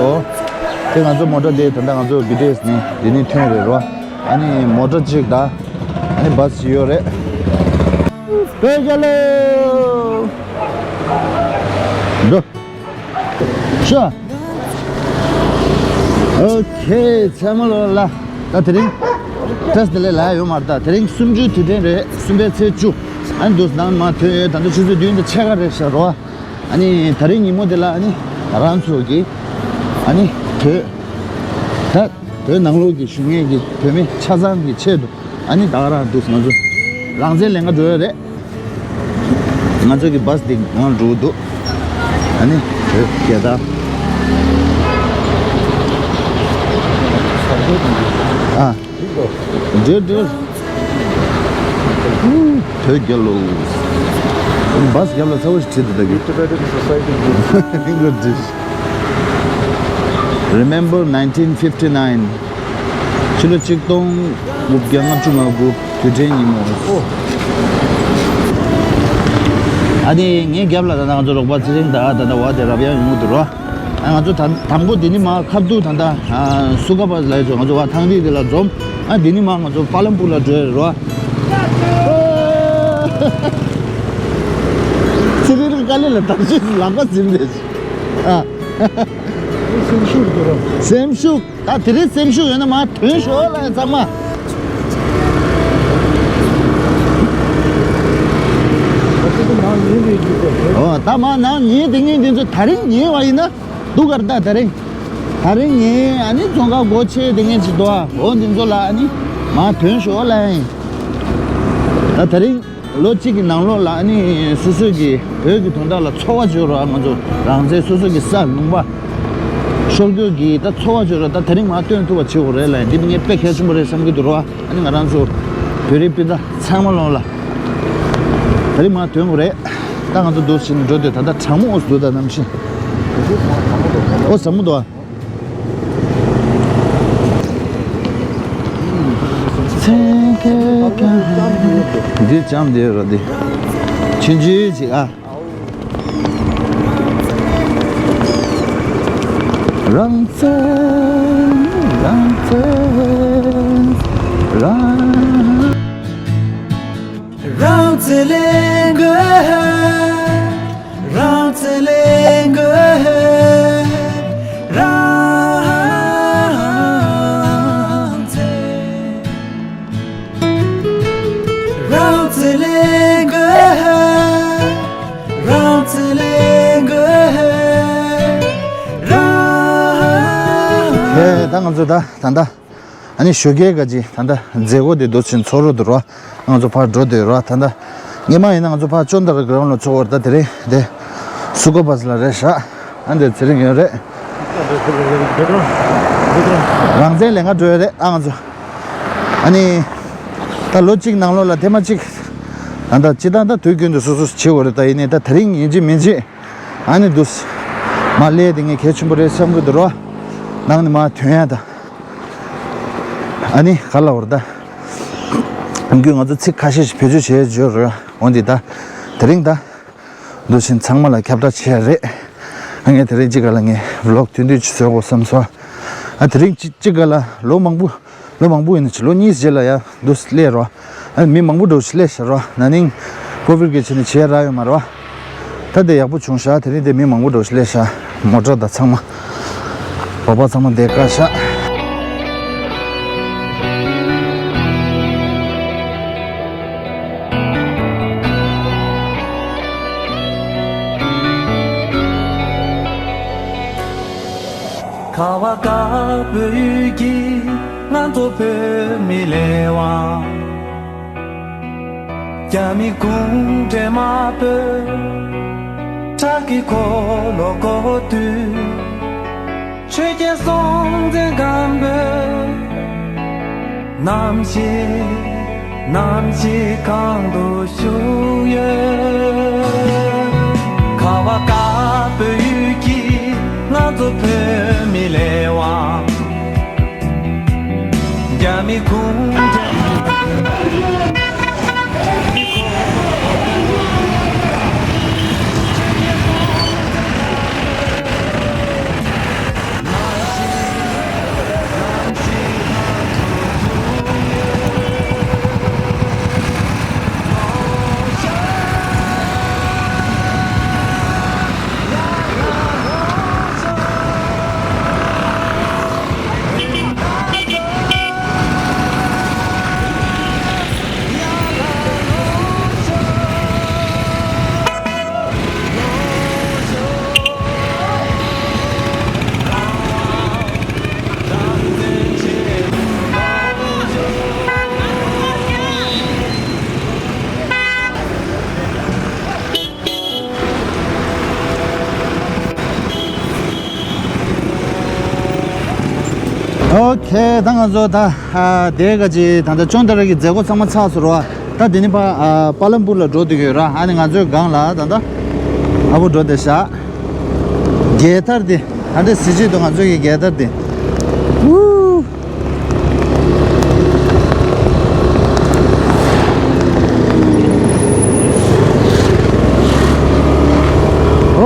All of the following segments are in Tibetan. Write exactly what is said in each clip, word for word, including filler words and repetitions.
ཨོ། དེ་ང་ཚོ་མོ་ཊ་དེ་ད་ལྟ་ང་ཚོ་བི་ཊི་ཨེས་ནས་འདི་ནས་ཐོན་རེད་རོ། ཨ་ནི་མོ་ཊ་གཅིག་དང་། ཨ་ནི་བཱས་ཅིག་ཡོད་རེད། བོད་རྒྱལ་ལོ། འགྲོ། ཤོ། ཨོ་ཁེ། ཚང་མ་ལོ་ལ། ད་དེ་རིང་བཀྲ་ཤིས་བདེ་ལེགས་ལབ་ཡོད་མ་རེད། ད་དེ་རིང་གསུམ་བཅུའི་དུས་དྲན་རེད། གསུམ་པའི་ཚེས་བཅུ། ཨ་ནི་འདུག་ནང་མ་ཐོན་ཡོད། ད་ལྟ་ཆུ་ཚོད་བདུན་དང་ཕྱེད་ཀ་རེད་ཤག་རོ། ཨ་ནི་ད་རིང་ཉིན་མོ་དེ་ལ་ཨ་ནི་ང་རང་ཚོ་གི་ཨ་ནི་བོད་ད་བོད་ནང་ལོགས་ཀྱི་བཞུགས་མཁན་གྱི་བོད་མི་ཆ་ཚང་གི་ཆེད་དུ་ཨ་ནི་ད་ག་རང་འདུག་ང་ཚོ་རང་བཙན་ལེན་ག་འགྲོ་ཡ་རེད། ང་ཚོ་གི་བཱས་འདི་ནང་འགྲོ་གི་འདུག་ཨ་ནི་བོད་རྒྱལ་དར། ཨ། འགྲོ་འགྲོ། བོད་རྒྱལ་ལོ། བཱས་རྒྱབ་ལ་ཚ་བོ་ཞིག་བྲིས་འདུག་ད་གི། Tibetan Society. Remember nineteen fifty-nine. ཕྱི་ལོ་ཆིག་སྟོང་དགུ་བརྒྱ་ལྔ་བཅུ་ང་དགུ་དུས་དྲན་ཉིན་མོ། ཨོ། ཨ་ནི་ངའི་རྒྱབ་ལ་ད་ལྟ་ང་ཚོ་རོགས་པ་ཚེ་རིང་དང་ད་ལྟ་བ་དེ་རབ་ཡང་ཡོང་གི་འདུག་རོ། ཨ་ང་ཚོ་ད་དང་པོ་འདི་ནི་མ་ཁབ་ཏུ་ད་ལྟ་ཨ་སུ་ཁ་པ་ལ་ཡོད་ང་ཚོ་བ་ཐང་དེ་དེ་ལ་འཛོམས། ཨ་འདི་ནི་མ་ང་ཚོ་པ་ལམ་པུར་ལ་འགྲོ་ཡ་རོ། ཚེ་རིང་དཀའ་ལས་ལ་བརྟག་ཞིབ་ལག་པ་འཛིན་བསྡད་ཨ། སེམས་ཤུགས་འགྱུར་རོ། སེམས་ཤུགས། ད་དེ་རིང་སེམས་ཤུགས་ཡོད་ན་མ་ཐོན་ཤོག་ལ་ཡ་ཚང་མ། ཨོ་ད་མ་ནང་ཉིན་དེ་ཉིན་འདི་ཚོ་ད་རིང་ཉིན་བ་ཡིན་ན་འདུག་གར་ད་ད་རིང་། ད་རིང་ཉིན་ཨ་ནི་རྫོང་ཁ་སྒོ་ཕྱེ་དེ་ངས་ཅི་འདུག་ཨ། འོ་འདི་ཚོ་ལ་ཨ་ནི་མ་ཐོན་ཤོག་ལ་ཡིན། ད་ད་རིང་། ལོ་གཅིག་གི་ནང་ལོགས་ལ་ཨ་ནི་སོ་སོ་གི་བོད་ཀྱི་དོན་དག་ལ་ཚོར་བ་བྱོས་རོགས། ང་ཚོ་རང་བཙན་སོ་སོ་གི་ས་ལུང་པ་ཤོར་དགོས་ཀྱི་ད་ཚོར་བ་བྱོས་རོགས། ད་དེ་རིང་མ་སྟོན་ཐུབ་པ་བྱེད་དགོས་རེད་ལ། འདི་ནི་ངས་དཔེ་གལ་ཆེན་པོ་རེད་བསམ་གྱི་འདུག་རོགས། ཨ་ནི་ང་རང་ཚོ་བོད་རིགས་སྤུན་ཟླ་ཚང་མ་ལོགས་ལ་དེ་རིང་མ་སྟོན་དགོས་རེད། ད་ང་ཚོ་འདུག་ཕྱིན་འགྲོ་དུས་ད་ལྟ་གྲང་མོ་འོ་འདུག་ད་ནམ་ཞིག་འོ་ཟ་མོ་འདུག་ཨ། འདི་ལྕམ་འདི་ར་འདི། ཆུང་ཆུང་ཅིག་ཨ། རང་བཙན། རང་བཙན། རང་། རང་བཙན་ལེན་དགོས། རང་བཙན་ལེན་དགོས། རང་བཙན། རང་བཙན་ལེན་དགོས། རང་བཙན་ལེན་དགོས། རང་། ཧེ། ད་ང་ཚོ་ད་ད་ད། ཨ་ནི་ཞོགས་ཀས་ག་ཅི་ད་ལྟ་མཛད་སྒོ་དེ་འདུག་ཕྱིན་ཚོགས་རོགས་འདུག་རོ། ང་ཚོ་ཕར་འགྲོ་འདོད་རོ། ད་ལྟ་སྔས་མ་ཡིན་ན་ང་ཚོ་ཕར་ཅོན་ཏ་ར་གྷ་རའུན་ཌ་ལ་ཚོགས་པ་རེད། ད་དེ་རིང་དེ་སུ་ཁ་པ་སི་ལ་རེད་ཤག་ཨ་འདིར་ཚེ་རིང་ཡོད་རེད། རང་བཙན་ལེན་ག་འགྲོ་ཡོད་རེད་ཨ་ང་ཚོ། ཨ་ནི་ད་ལོ་གཅིག་ནང་ལོགས་ལ་ཐེངས་མ་གཅིག་ད་ལྟ་སྤྱིར་བཏང་ད་དུས་རྒྱུན་དུ་སོ་སོ་བྱེད་དགོས་རེད། ད་ཡིན་ནའི་ད་དེ་རིང་ཡིན་གཅིག་མིན་གཅིག་ཨ་ནི་འདུག་མ་ལས་དེ་ངས་གལ་ཆེན་པོ་རེད་བསམ་གི་འདུག་རོ། ནང་ནས་མར་ཐོན་ཡ་ད། ཨ་ནི་ག་ལ་བར་ད། རྒྱུ་ང་ཚོ་ཚིག་ཁ་ཤས་ཤིག་བེད་སྤྱོད་བྱས་བརྗོད་རོགས། འོན་ཏེ་ད། དེ་རིང་ད། འདུག་ཕྱིན་ཚང་མ་ལ་ཁྱབ་བསྒྲགས་བྱས་རེད། ཨ་ངས་དེ་རིང་གཅིག་ག་ལ་ངས་བི་ལོག་ཐུང་ཐུང་ཅིག་བཟོ་དགོས་བསམ་སོང་། ཨ་དེ་རིང་གཅིག་གཅིག་ག་ལ་ལོ་མང་པོ། ལོ་མང་པོ་ཡིན་ན་ཅི་ལོ་གཉིས་རྗེས་ལ་ཡ་འདུག་སླེབས་རོགས། ཨ་མི་མང་པོ་འགྲོ་ཞིག་སླེབས་ཤག་རོགས། ན་ནིང་ཀོ་བིད་གི་ཆེད་ནས་བྱས་རག་ཡོད་མ་རེད་བ། ད་དེ་ཡག་པོ་བྱུང་ཤག་དེ་རིང་དེ་མི་མང་པོ་འགྲོ་ཞིག་སླེབས་ཤག་མོ་ཊ་དང་ཚང་མ། བོད་པ་ཚང་མ་བསྡད་དཀའ་ཤག་ཁ་བ་དཀར་པོའི་ཡུལ་གྱི་ང་ཚོ་བོད་མི་ལས་དབང་། རྒྱ་མི་གུང་ཁྲན་དམར་པོས་ཁྲག་གི་འཁོར་ལོ་བསྐོར་དུས། ཆོས་རྒྱལ་སྲོང་བཙན་སྒམ་པོས་རྣམ་ཤེས་རྣམ་ཤེས་གང་དུ་བཞུགས་ཡོད། ཁ་བ་དཀར་པོའི་ཡུལ་གྱི་ང་ཚོ་བོད་མི་ལས་དབང་། རྒྱ་མི་གུང་ཁྲན། ཨོ་ཁེ། ད་ང་ཚོ་ད་ཨ་དེ་ག་ཅི་ད་ལྟ་ཅོན་ཏ་ར་གི་མཛད་སྒོ་ཚང་མ་ཚར་སོང་ར། ད་དེ་ནི་ཕ་ཨ་པ་ལམ་པུར་ལ་འགྲོ་བསྡད་ཀྱི་ཡོད་ར། ཨ་ནི་ང་ཚོའི་སྒང་ལ་ད་ལྟ་ཨ་བོ་འགྲོ་བསྡད་ཤག་རྒྱལ་དར་དེ། ད་ལྟ་གཟི་བརྗིད་དུ་ང་ཚོ་ཡི་རྒྱལ་དར་དེ། ཝུའུ།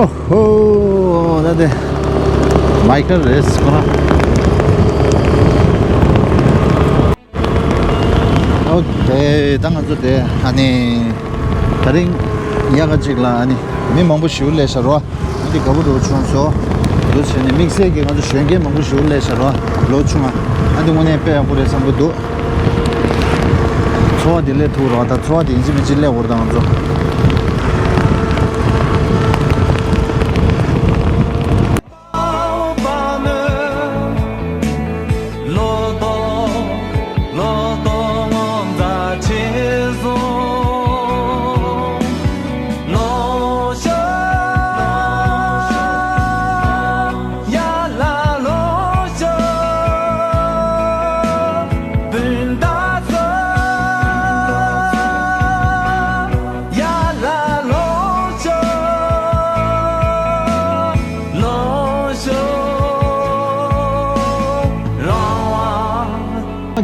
ཨོ་ཧོ། ད་དེ་མའི་ཀལ་རེད་ཁོ་རང་། ཨོ་ཁེ། ད་ང་ཚོ་དེ་ཨ་ནི་དེ་རིང་ཡག་ག་ཅིག་ལ་ཨ་ནི་མི་མང་པོ་ཞེ་པོ་སླེབས་ཤག་ར། ཨ་འདི་དགའ་པོ་འདྲ་བྱུང་སོང་། འདུག་བྱས་ནས་དམིགས་བསལ་གྱི་ང་ཚོ་གཞོན་སྐྱེས་མང་པོ་ཞེ་པོ་སླེབས་ཤག་ར། ལོ་ཆུང་ང་། ཨ་འདི་དངོས་གནས་དཔེ་ཡག་པོ་རེད་བསམ་གྱི་འདུག་ཚོར་བ་འདི་སླེབས་ཐུབ་ར། ད་ཚོར་བ་འདི་ཡིན་གཅིག་མིན་གཅིག་སླེབས་འོར་ད་ང་ཚོ།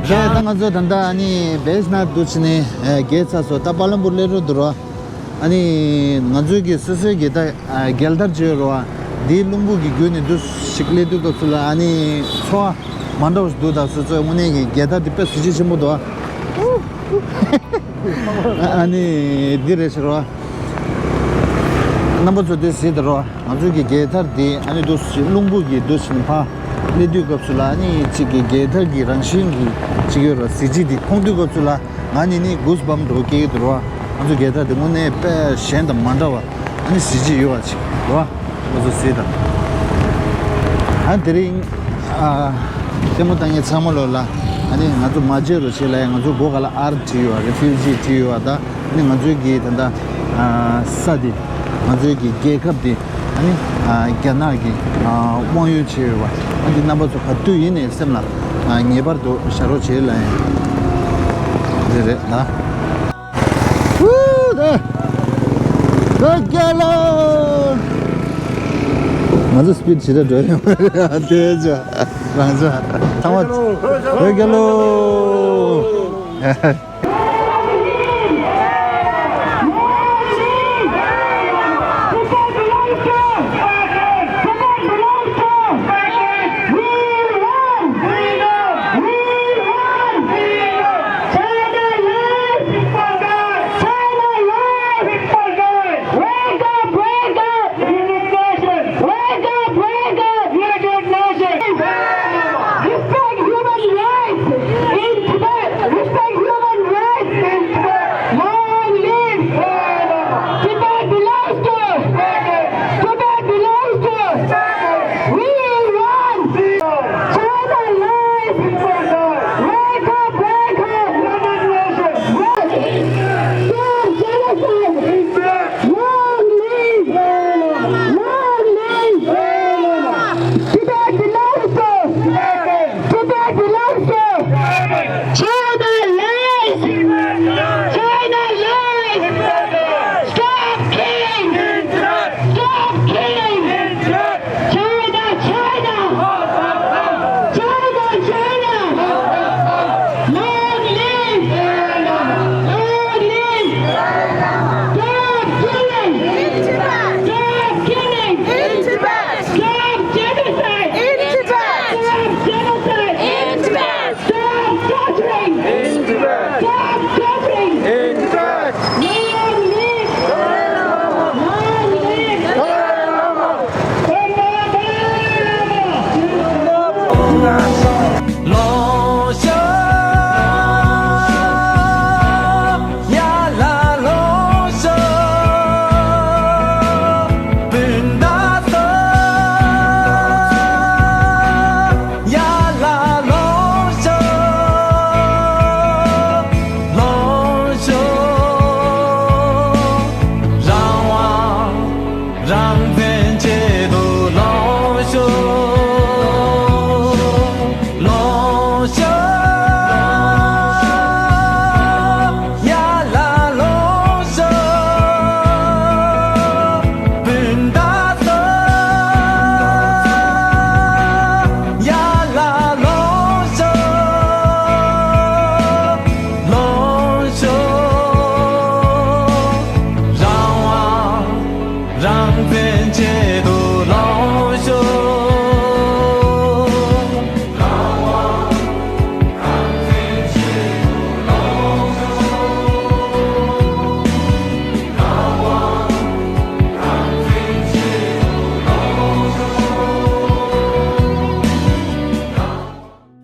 ད་ང་ཚོ་ད་ལྟ་ཨ་ནི་བེས་ནཱཐ་འདུག་བྱས་ནས་ཨ་བརྒལ་ཚར་སོང་། ད་པ་ལམ་པུར་སླེབས་འགྲོ་འདུག་ར། ཨ་ནི་ང་ཚོའི་གི་སོ་སོའི་གི་ད་ཨ་རྒྱལ་དར་ཅིག་ཡོད་རེད་བ། འདིའི་རླུང་བུ་གི་བརྒྱུད་ནས་འདུག་ཞིག་སླེབས་དུས་སྐབས་སུ་ལ་ཨ་ནི་ཚོར་བ་མ་འདྲ་བ་ཞིག་འདུག་ད་སོ་སོའི་དངོས་གནས་གི་རྒྱལ་དར་འདི་དཔེ་གཟི་བརྗིད་ཆེན་པོ་འདུག་ཨ། ཨ་ནི་འདི་རེད་ཟེར་བ། རྣམ་པ་ཚོ་དེ་གཟིགས་དང་རོགས། ང་ཚོའི་གི་རྒྱལ་དར་འདི་ཨ་ནི་འདུག་སེ་རླུང་བུ་གི་འདུག་སེ་ཕར་སླེབས་དུས་སྐབས་སུ་ལ་ཨ་ནི་གཅིག་གི་རྒྱལ་དར་གྱི་རང་བཞིན་གྱི་གཅིག་ཡོད་ར། གཟི་བརྗིད་འདི་མཐོང་དུས་སྐབས་སུ་ལ་ང་ནི་ནི་གུས་བམ་འདྲ་བོ་སྐྱེ་གི་འདུག་ར། ང་ཚོ་རྒྱལ་དར་འདི་དངོས་གནས་དཔེ་གཞན་དང་མ་འདྲ་བ་ཨ་ནི་གཟི་བརྗིད་ཡོད་པ་ཅིག་ར། ང་ཚོ་གཟིགས་དང་། ཨ་དེ་རིང་ཨ་ལྟད་མོ་ལྟ་མཁན་ཚང་མ་ལོ་ལ་ཨ་ནི་ང་ཚོ་མ་བརྗེད་རོགས་བྱེད་ལ་ཡ། ང་ཚོ་མགོ་ག་ལ་ཨར་བྲིས་ཡོད་པ། རི་ཕིའུ་ཇི་བྲིས་ཡོད་པ། ད་ནི་ང་ཚོའི་གི་ད་ལྟ་ཨ་ས་འདི་ང་ཚོའི་གི་རྒྱལ་ཁབ་འདི་ཨ་ནི་ཨ་རྒྱ་ནག་གི་ཨ་དབང་ཡོད་བྱས་ཡོད་པ། ཨ་འདི་རྣམ་པ་ཚོ་ག་དུས་ཡིན་ནའི་སེམས་ལ་ཨ་ངེས་པར་དུ་བཞག་རོགས་བྱེད་ལ་ཡ། རེད་རེད་ལ། ཝུ། ད་ད་རྒྱལ་ལོ། ང་ཚོ་སི་པིཌ་ཇི་འདྲ་འགྲོ་ཡོད་མ་རེད། དེ་ཚོ་རང་ཚོ་ཚང་མ་ད་རྒྱལ་ལོ། China lies! China lies! Wake up! Wake up! United Nations! Wake up! Wake up! United Nations! Respect human rights in Tibet! Respect human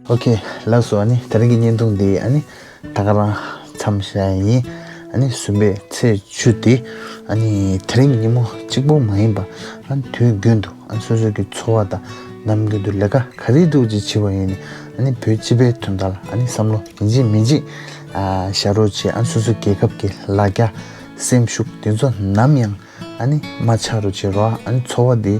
ཨོ་ཁེ། ལགས་སོ། ཨ་ནི་དེ་རིང་གི་བརྙན་ཐུང་འདི་ཨ་ནི་ད་ག་རང་མཚམས་བཞག་ཡིན། ཨ་ནི་གསུམ་པའི་ཚེས་བཅུ་དེ་ཨ་ནི་དེ་རིང་གི་ཉིན་མོ་གཅིག་པོ་མ་ཡིན་པ། ཨ་ནི་དུས་རྒྱུན་དུ་ཨ་ནི་སོ་སོ་གི་འཚོ་བ་དང་ནམ་རྒྱུན་དུ་ལས་ཀ་ག་རེ་འདུག་ཅིག་བྱེད་པ་ཡིན་ནའི་ཨ་ནི་བོད་སྤྱི་པའི་དོན་དག་ལ་ཨ་ནི་བསམ་བློ་ཡིན་གཅིག་མིན་གཅིག་ཨ་བཞག་རོགས་བྱེད། ཨ་ནི་སོ་སོ་རྒྱལ་ཁབ་ཀྱི་ལ་རྒྱ་སེམས་ཤུགས་དེ་ཚོ་ནམ་ཡང་ཨ་ནི་མ་ཆག་རོགས་བྱེད་རོགས། ཨ་ནི་འཚོ་བ་འདི་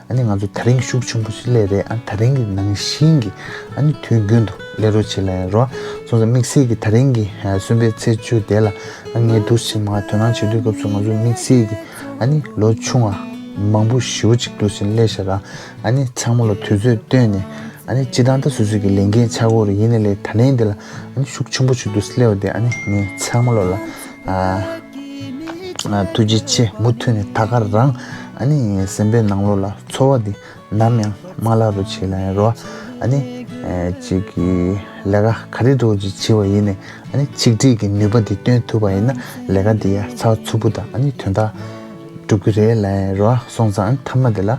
ཨ་ནི་ང་ཚོ་དེ་རིང་ཤུགས་ཆེན་པོ་ཞིག་སླེབས་རེད། ཨ་ནི་དེ་རིང་གི་ནང་བཞིན་གྱི་ཨ་ནི་དུས་རྒྱུན་དུ་སླེབས་རོགས་བྱེད་ལ་ཡིན་རོགས། སོང་ཙང་དམིགས་བསལ་གྱི་དེ་རིང་གི་ཨ་གསུམ་པའི་ཚེས་བཅུ་དེ་ལ་ཨ་ངས་འདུག་སེ་མ་དོ་སྣང་བྱེད་དུས་སྐབས་སུ་ང་ཚོ་དམིགས་བསལ་གྱི་ཨ་ནི་ལོ་ཆུང་བ་མང་པོ་ཞེ་པོ་ཅིག་འདུག་སེ་སླེབས་ཤག་ར། ཨ་ནི་ཚང་མ་ལ་དུས་ཚོད་བཏོན་ནས་ཨ་ནི་སྤྱིར་བཏང་ད་སོ་སོ་གི་ལས་འགན་ཆགས་ཀྱི་ཡོད་རེད། ཡིན་ནའི་ལས་དེ་རིང་འདི་ལ་ཨ་ནི་ཤུགས་ཆེན་པོ་ཞིག་འདུག་སེ་སླེབས་པ་དེ་ཨ་ནི་ངས་ཚང་མ་ལོ་ལ་ཨ། ཐུགས་རྗེ་ཆེ། མུ་མཐུད་ནས་ད་ག་རང་ཨ་ནི་སེམས་པའི་ནང་ལོགས་ལ་འཚོ་བ་འདི་ནམ་ཡང་མ་བརླག་རོགས་བྱེད་ལ་ཡིན་རོགས། ཨ་ནི་ཅིག་གི་ལས་ཀ་ག་རེ་འདྲ་བོ་ཅིག་བྱེད་པ་ཡིན་ནའི་ཨ་ནི་ཆིག་སྒྲིལ་གྱི་ནུས་པ་འདི་སྟོན་ཐུབ་པ་ཡིན་ན་ལས་ཀ་འདི་ཡང་ཚགས་ཚུད་པོ་དང་ཨ་ནི་དོན་དག་འགྲུབ་ཀྱི་རེད་ལ་ཡིན་རོགས། སོང་ཙང་ཨ་ནི་མཐའ་མ་དེ་ལ་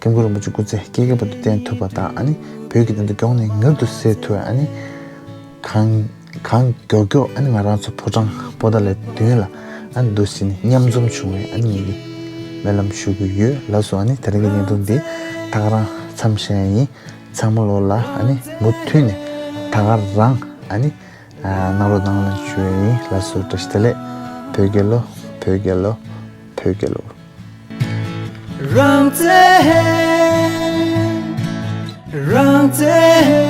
སྐྱབས་མགོན་རིན་པོ་ཆེ་སྐུ་ཚེ་བསྐལ་བརྒྱའི་བར་དུ་བརྟན་ཐུབ་པ་དང་ཨ་ནི་བོད་ཀྱི་བདེན་དོན་མགྱོགས་ནས་མྱུར་དུ་གསལ་ཐུབ། ཨ་ནི་གང་གང་མགྱོགས་མགྱོགས་ཨ་ནི་ང་རང་ཚོ་ཕོ་བྲང་པོ་ཏཱ་ལའི་མདུན་ལ་ཨ་ནི་འདུག་སེ་ནི་མཉམ་འཛོམས་བྱུང་བའི་ཨ་ནི་ངེད་ཀྱིས་སྨོན་ལམ་ཞུ་གི་ཡོད། ལགས་སོ། ཨ་ནི་དེ་རིང་གི་བརྙན་ཐུང་འདི་ད་ག་རང་མཚམས་བཞག་ཡིན། ཚང་མ་ལོ་ལ་ཨ་ནི་མུ་མཐུད་ནས་ད་ག་རང་ཨ་ནི་ཨ་གནང་རོགས་གནང་ལ་ཞུ་ཡིན། ལགས་སོ། བཀྲ་ཤིས་བདེ་ལེགས། བོད་རྒྱལ་ལོ། བོད་རྒྱལ་ལོ། བོད་རྒྱལ་ལོ། རང་བཙན། རང་བཙན།